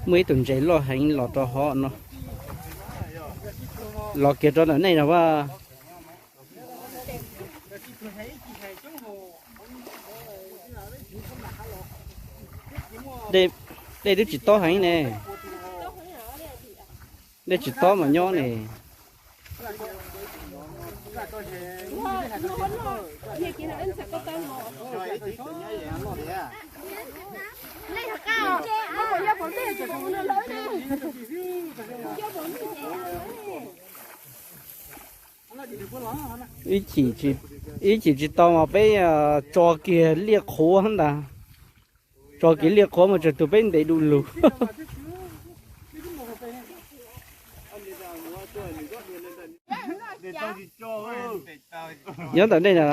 Muaj ib tug ntses loj heev los rau hov no, los kiag rau ntawm nej no as. Dej twb tsis tob heev ne, dej tsis tob mas nyob ne. Ib chim tsis tau mas peb tso kiag liaj qhuav ntag. Tso kiag liaj qhuav mas tsawg tus peb ntev du lug. Nyob ntawm nej na.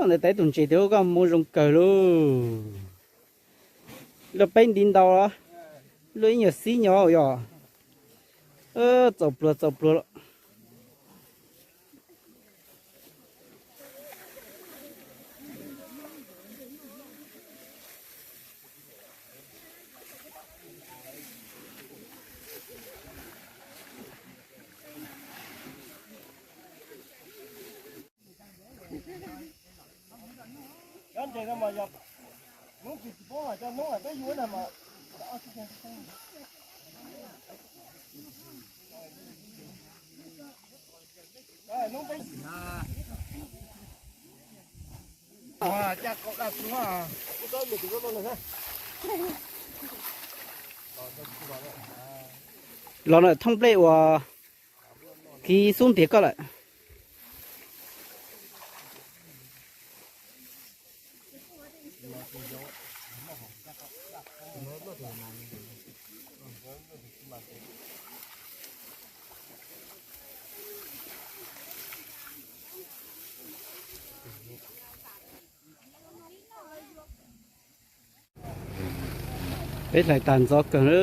Ntawm teb tus ntses twb koj muaj zoo kawg lauj. Luaj peb nti ntau los, luaj ib nyuag xib nyob yog. Txaus pluag txaus pluag lawm. Los na, thoob nplej uas kiv xub ntiag koj lawm. Peb hlais tas ntxov kawg na.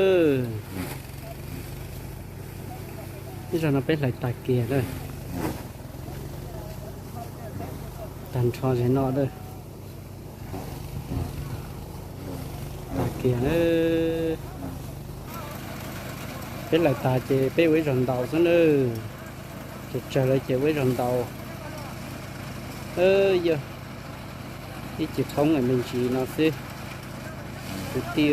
Ib zaug no peb hlais tas kiag na. Tag nrho ze no lawm. Tag kiag na. Peb hlais tas ces peb ua ib zaug ntaus xwb na. Ces tsawg lawm ces ua ib zaug ntaus. Yog ib ce qoob me ntsis no xwb kwv tij.